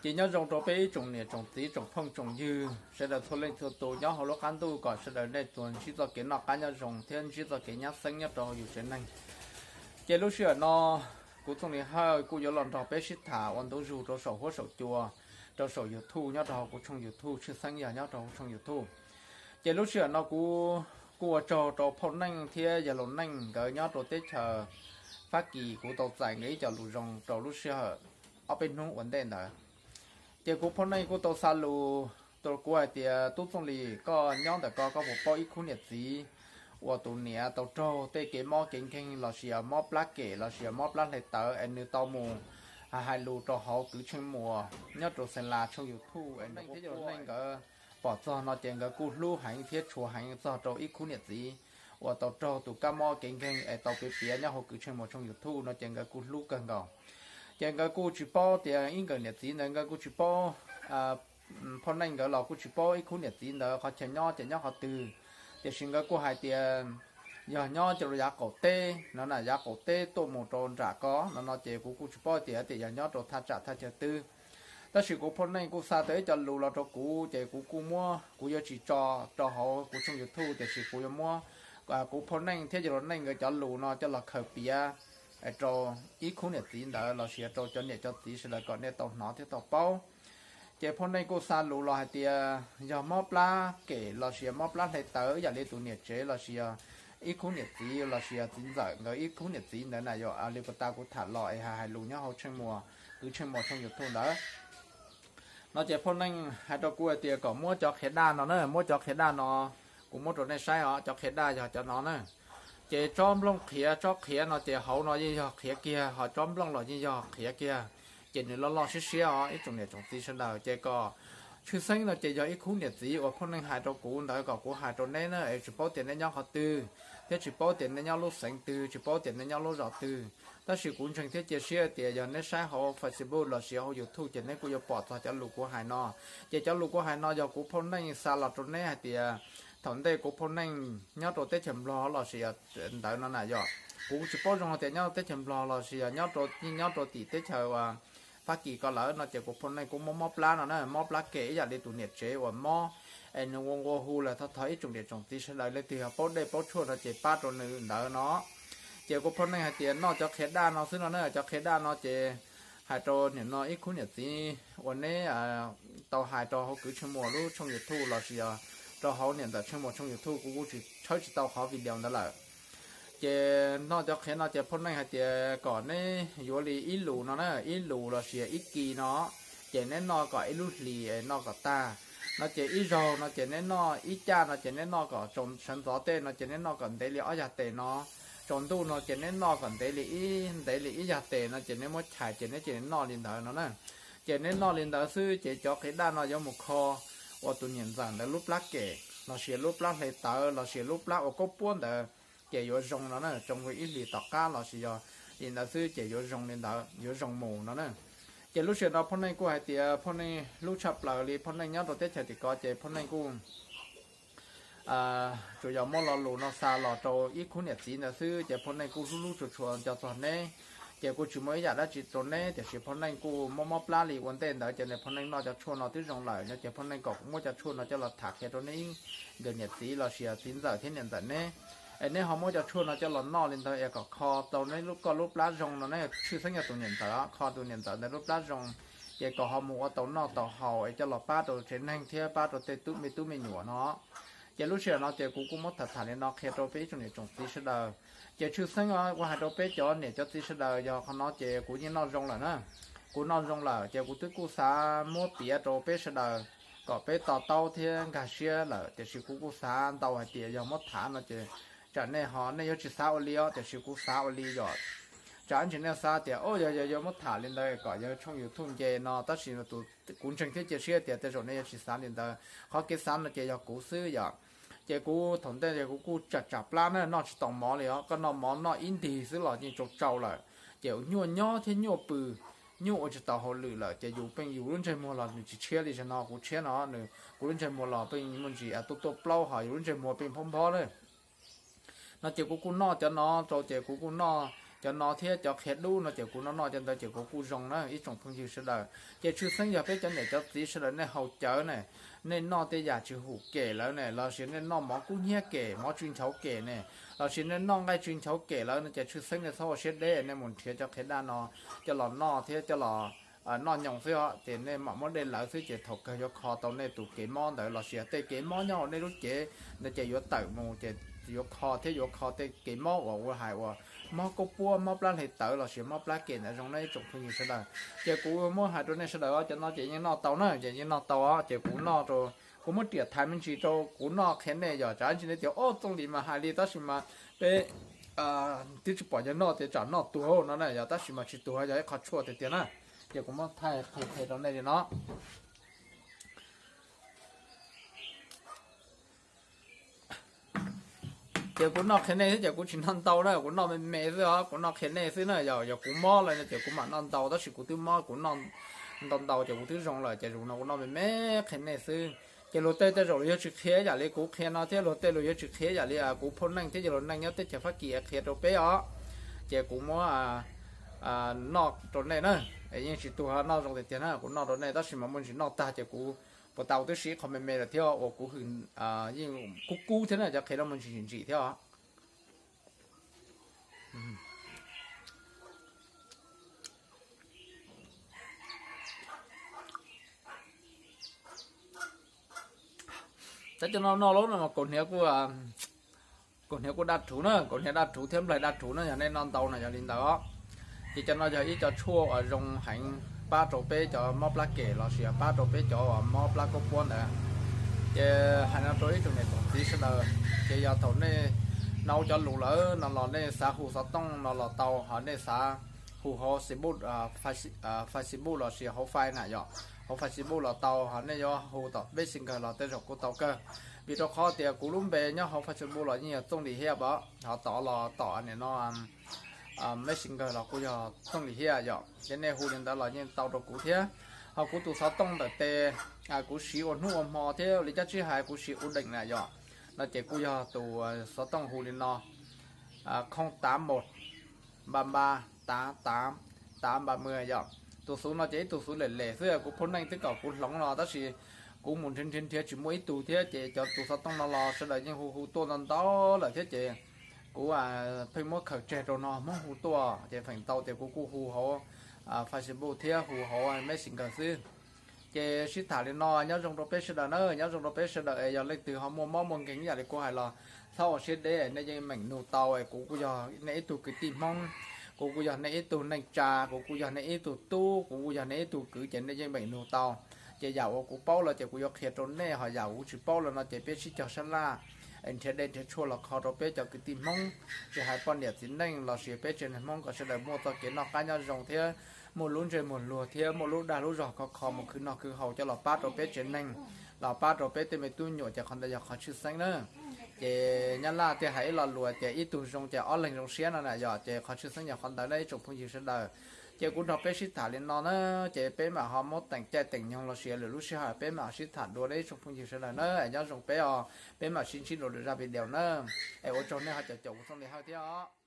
Ces nyob zoo rau peb ib tsoom niam tsoom txiv tsoom phooj tsoom ywg sawv daws txhua leej txhua tus nyob hauv lub qab ntuj, kom sawv daws nej tsuas ntsib txoj kev noj qab nyob zoo thiab ntsib txoj kev nyab xeeb nyob rau hauv yus tsev neeg. Ces lub sij hawm no kuv Txooj Lis Hawj kuj yuav los nrog peb sib tham ua ntu zus rau saum huab saum cua, rau saum YouTube nyob rau hauv kuv tshooj YouTube, tshwj xeeb yog nyob rau hauv tshooj YouTube. Ces lub sij hawm no kuv kuj ua tsaug rau Phauj Neej thiab Yawg Laus Neej nkawd nyob rau teb chaws Fab Kis, kuv tau txais nkawd ib co lus zoo rau lub sij hawm ob peb hnub ua ntej ntawd. Ces kuv Phauj Neej kuj tau xa lus rau kuv hais tias, Tub Txooj Lis, koj nyob ntawm ko koj puas paub ib khub niam txiv uas tus niam tau raug tej kev mob kev nkeeg los sis yog mob plab kem los sis yog mob plab hle tawv es nws tau mus hais lus rau hauv kwv Tsheej Muas nyob rau Xeem Las tshooj YouTube es nws thiab Yawg Laus Neej nkawd pom txog no ces nkawd kuj hlub heev thiab tshua heev txog rau ib khub niam txiv uas tau raug tus kab mob kev nkeeg es tau piav piav nyob hauv kwv Tsheej Muas tshooj YouTube no ces nkawd kuj hlub kawg nkaus. Ces nkawd kuj tsis paub tias ib nkawm niam txiv ntawd, nkawd kuj tsis paub, Phauj Neej nkawd los kuj tsis paub ib khub niam txiv ntawd qhov chaw nyob ces nyob qhov twg. Tiam sis nkawd kuj hais tias yog nyob rau yav qaum teb no na, yav qaum teb tuaj mus rau nram ko no no ces kuv kuj tsis paub tias tias yog nyob rau thaj tsam thaj chaw twg. Tab sis kuv Phauj Neej kuj xa tau ib co lus los rau kuv ces kuv kuj muab, kuv yuav tsis tso rau hauv kuv tshooj YouTube, tiam sis kuv yuav muab kuv Phauj Neej thiab Yawg Laus Neej nkawd cov lus no coj los khaws piav rau ib khub niam txiv ntawd los sis rau cov niam cov txiv sawv daws kom nej tau hnov thiab tau paub. Ces Phauj Neej kuj xa lus los hais tias yog mob plab kem los sis yog mob plab hle tawv ib yam li tus niam tsev los sis yog ib khub niam txiv los sis yog txiv ntxawm nkawd ib khub niam txiv ntawd na, yog li puag ta kuv tham los es hais hais lus nyob hauv Tsheej Muas, kwv Tsheej Muas tshooj YouTube ntawd no ces Phauj Neej hais rau kuv hais tias kom muab cov qhiav daj no na, muab cov qhiav daj no, kuv muab rau nej saib os, cov qhiav daj yog cov no na. Ces tsob nplooj qhiav, tsob qhiav no ces hauv no yeej yog qhiav kiag, ho tsob nplooj los yeej yog qhiav kiag. Ces nws loj loj siab siab os ib tsoom niam tsoom txiv sawv daws. Ces kom tshwj xeeb no ces yog ib khub niam txiv uas Phauj Neej hais rau kuv ntawd kom kuv hais rau neb na, es tsis paub tias neb nyob qhov twg, thiab tsis paub tias neb nyob lub xeev twg, tsis paub tias neb nyob lub zos twg. Tab sis kuv ntseeg thiab cia siab tias yog neb saib hauv Facebook los sis hauv YouTube ces neb kuj yuav pom txog cov lus kuv hais no. Ces cov lus kuv hais no yog kuv Phauj Neej xa los rau neb hais tias thaum ntej kuv Phauj Neej nyob rau teb chaws Nplog los sis ntawd no na yog, kuv tsis paub zoo tias nyob teb chaws Nplog los sis yog nyob rau, nyob rau tim teb chaws Fab Kis ko lawm no ces kuv Phauj Neej kuj mob mob plab no na, mob plab kem ib yam li tus niam tsev uas mob es nws ua nqua hu lawm. Thov thov ib tsoom niam tsoom txiv sawv daws leej twg yog paub dej paub tshuaj no ces pab rau nws ntawd no. Ces kuv Phauj Neej hais tias noj cov qhiav daj no xwb no na, cov qhiav daj no ces hais rau nim no ib khub niam txiv uas neb tau hais rau hauv kwv Tsheej Muas lub tshooj YouTube los sis yog rau hauv niam ntxawm Tsheej Muas tshooj YouTube, kuv kuj tsis tshawb tsis tau qhov video ntawd lawm. Ces noj cov qhiav no ces Phauj Neej hais tias kom neb yuav li ib lus no na, ib lus los sis ib kis no, ces neb noj kom ib lub hlis es noj kom tag no. Ces ib zaug no ces neb noj, ib caj no ces neb noj kom tsaus sawv ntxov tej no ces neb noj kom ntev li ob yag tes no. Tsaus ntuj no ces neb noj kom ntev li ib, ntev li ib yag tes no ces neb muab chais ces neb cia li noj li ntawd no na. Ces neb noj li ntawd xwb ces cov qhiav daj no yuav mus kho ua tus niam ntxawm ntawd lub plab kem los sis lub plab hle tawv los sis lub plab ua kaub puab ntawd, ces yuav zoo no na, zoo li ib hlis tom qab los sis yog li ntawd xwb ces yuav zoo li ntawd, yuav zoo mus no na. Ces lub sij hawm no Phauj Neej kuj hais tias Phauj Neej hlub tshaj plaws li, Phauj Neej nyob rau teb chaws tim ko ces Phauj Neej kuj tsuas yog muab lo lus no xa los rau ib khub niam txiv ntawd xwb, ces Phauj Neej kuj hlub hlub tshua tshua nco txog neb. Ces kuj tsis muaj ib yam dab tsi rau neb, tiam sis Phauj Neej kuj mob mob plab li ua ntej ntawd, ces Phauj Neej noj cov tshuaj no twb zoo lawm no, ces Phauj Neej kom kuv muab cov tshuaj no coj los tham qhia rau neb ib nkawm niam txiv los sis txiv ntxawm thiab niam ntxawm neb. Es neb ho muab cov tshuaj no coj los noj li ntawd es kom kho tau neb lub, koj lub plab zoo no, neb tshwj xeeb yog tus niam ntxawm, kho tus niam ntxawm ntawd lub plab zoo, ces kom ho mus ua tau noj tau haus es coj los pab rau tsev neeg thiab pab rau tej tub me tub me nyuam no. Ces lub sij hawm no ces kuv kuj muab tham tham li no qhia rau peb ib tsoom niam tsoom txiv sawv daws. Ces tshwj xeeb ua hais rau peb cov niam cov txiv sawv daws yog qhov no ces kuv yeej noj zoo lawm na. Kuv noj zoo lawm ces kuv twb kuj xav muab piav rau peb sawv daws kom peb to taub thiab nkag siab lawm, tiam sis kuv kuj xav ntau hais tias yog muab tham no ces tsam nej ho nej yuav tsis xav ua li os, tiam sis kuv xav ua li yom. Tsam ntsis nej xav tias o yog yog yuav muab tham li ntawd kom yog tshooj YouTube nce no, tab sis kuv ntseeg thiab cia siab tias tej zaum nej yuav tsis xav li ntawd. Qhov kev xav no ces yog kuv xwb yom. Ces kuv thaum ntej kuv kuj tsam tsam plab na, noj tsis tau mov li os, koj noj mov noj ib ntig xwb los yeej tsau tsau lawm. Ces nyuaj nyob thiab nyuaj pw, nyuaj ua tsis tau hauj lwm lawm, ces yus pheej yus lub ntsej muag los nws tsis tshiab li. Zaum no kuv tshiab no, kuv lub ntsej muag los pheej muaj ntsis tuaj tuaj plaub, ho yus lub ntsej muag pheej phob nphob na. No ces kuv kuj noj cov no rau, ces kuv kuj noj cov no thiab cov qhiav dub no ces kuv noj noj cov ntawd ces kuv kuj zoo na ib tsoom phooj ywg sawv daws. Ces tshwj xeeb yog peb cov niam cov txiv sawv daws nej haus cawv ne, nej noj tej yam tsis hum kem lawm ne, lossis nej noj mov kub hnyiab kem, mov tsw nchauv kem ne, lossis nej noj nqaij tsw nchauv kem lawm no ces tshwj xeeb nej txhob ua siab deb, nej mus nrhiav cov qhiav daj no coj los noj thiab coj los noj nyoos xwb os, ces nej mam muab dej lawv xwb ces thaum kawg yuav kho tau nej tus kev mob ntawd lossis tej kev mob nyob hauv nej lub cev ntawd ces yuav tawm mus ces yuav kho thiab yuav kho tej kev mob uas ua hais uas mob kab puab, mob plab hli tawv lossis mob plab kem ntawd zoo na ib tsoom phooj ywg sawv daws. Ces kuv muab hais rau nej sawv daws os, cov no ces yeej noj tau na, ces yeej noj tau os, ces kuv noj rau, kuv muab riam thaiv me ntsis rau kuv noj qhia nej yog tsam ntsis nej tias o Txooj Lis mas hais li tab sis mas peb twb tsis pom yawg noj tias tsam noj tuag no na yog, tab sis mas tsis tuag, yog ib qho tshuaj tiag tiag na. Ces kuv muab thaij qhia qhia rau nej li no. Ces kuv noj qhia nej xwb ces kuv tsis noj ntau na, kuv noj me me xwb os, kuv noj qhia nej xwb na. Yog, yog kuv mob lawm no ces kuv mam noj ntau, tab sis kuv twb mob kuv noj ntau ntau ces kuv twb zoo lawm ces zaum no kuv noj me me qhia nej xwb. Ces luag tej tej zaum luag yuav tsis qhia yam li kuv qhia no thiab luag tej luag yuav tsis qhia yam li kuv phauj Neej thiab yawg laus Neej nyob teb chaws Fab Kis qhia rau peb os. Ces kuv muab noj rau nej na, yeej tsis tuag, noj zoo tiag tiag na, kuv noj rau nej tab sis mas muaj ntsis noj tag ces kuv puas tau twb siv qho me me lawm thiab uas kuv hwm yeej kub kub thiab na, cov qhiav no muaj ntsis ntsim ntsim thiab os. Tab cov no noj lub no mas kaus hniav kuj, kaus hniav kuj daj rhuv na, kaus hniav daj rhuv thiab nplaig daj rhuv na, yog nej noj ntau no yog li ntawd os. Ces cov no yog ib co tshuaj uas zoo heev pab rau peb cov mob plab kem lossis yog pab rau peb cov uas mob plab kab puab ntawd. Ces hais no rau ib tsoom niam tsoom txiv sawv daws, ces yog thaum nej hnov cov lus lawm no los nej xav hu xov tooj no los tau, ho nej xav hu hauv Facebook, Facebook lossis hauv Face na yom, hauv Facebook los tau, ho nej yuav hu tom Messenger los tej zaum kuj tau kawg. Vim rau qhov tias kuv lub npe nyob hauv Facebook los yeej yog Txooj Lis Hiaj os, ho tom los tom nim no Messenger los kuj yog Txooj Lis Hiaj yom, ces nej hu li ntawd los yeej tau rau kuv thiab. Ho kuv tus xov tooj ntawm tes kuv siv ua hnub ua hmo thiab li cas tsis hais kuv siv ua deem na yom, no ces kuj yog tus xov tooj hu li no, không tám một ba ba tám tám ba mươi yom. Tus xuv no ces ib tug xuv lem lem xwb, kuv phauj Neej twb kom kuv hloov no tab sis kuv mus nrhiav nrhiav nrhiav tsis muaj ib tug thiab, ces cov tus xov tooj no los sawv daws yeej hu hu tuaj ntau ntau lawm thiab, ces kuv pheej muab khaws tseg rau no Hmoob hu tuaj, ces feem ntau tias kuv kuj hu hauv Facebook thiab hu hauv Messenger xwb. Ces sib tham li no, nyob zoo rau peb sawv daws na, nyob zoo rau peb sawv daws es yog leej twg ho muaj mob muaj nkeeg ib yam li kuv hais los txhob ua siab deb, nej yeej meem nug tau es kuv kuj yog nej ib tug kwv tij Hmoob, kuv kuj yog nej ib tug neej tsa, kuv kuj yog nej ib tug tub, kuv kuj yog nej ib tug kwv, ces nej yeej meem nug tau. Ces yam uas kuv paub lawm ces kuv yuav qhia rau nej, ho yam kuv tsis paub lawm no ces peb sib cog sab laj es nrhiav dej nrhiav tshuaj los kho rau peb cov kwv tij Hmoob, tsis hais poj niam txiv neej lossis peb tsev neeg Hmoob kom sawv daws muaj txoj kev noj qab nyob zoo thiab muaj lub ntsej muag luag thiab muaj lub dag lub zog khov kho mus khwv noj khwv haus coj los pab rau peb tsev neeg, los pab rau peb tej me tub nyuam, ces qhov ntawd yog qhov tshwj xeeb na. Ces Nyab Laj thiaj hais ib lo lus tias ib tug zoo ces ob leeg zoo siab no na yom, ces qhov tshwj xeeb yog qhov ntawd na ib tsoom phooj ywg sawv daws. Ces kuv nrog peb sib tham li no na, ces peb mam ho muab teem caij teem nyoog lossis lwm lub sij hawm peb mam sib tham dua na ib tsoom phooj ywg sawv daws na, nyob zoo peb os, peb mam sib ntsib dua lwm zaj video na. Es ua tsaug nej ho caum caum kuv Txooj Lis Hawj thiab os.